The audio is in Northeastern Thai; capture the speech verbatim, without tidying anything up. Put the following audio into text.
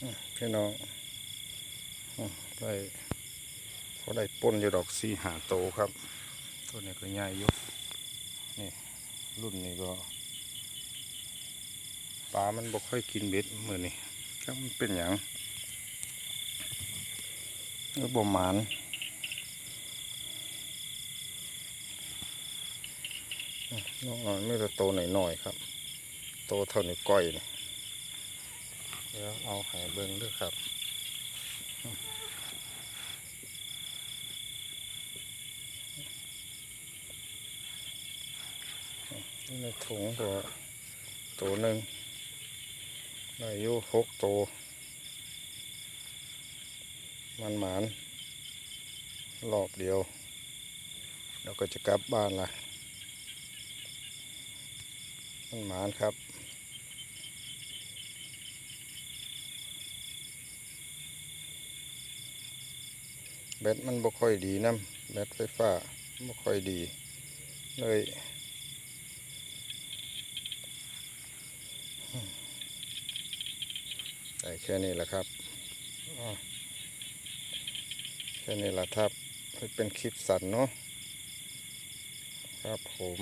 อืมพี่น้อง อืมได้ พอได้ป่นอยู่ดอกสี่ห้าโตครับ ตัวนี้ก็ใหญ่อยู่ นี่ รุ่นนี้ก็ ปลามันบ่ค่อยกินเบ็ดมื้อนี้ จักมันเป็นหยัง หรือบ่หมาน อืมน้องอ่อนมีแต่โตน้อยๆครับ โตเท่านิ้วก้อยนี่ เดี๋ยวเอาให้เบิ่งเด้อครับ ในถุงก็โตหนึ่ง ได้อยู่หกโต มันหมานรอบเดียว เราก็จะกลับบ้านละ มันหมานครับ แบตมันบ่ค่อยดีนำ แบตไฟฟ้าบ่ค่อยดี เลย ได้แค่นี้แหละครับ อ่า แค่นี้ละครับ ให้เป็นคลิปสั้นเนาะ ครับผม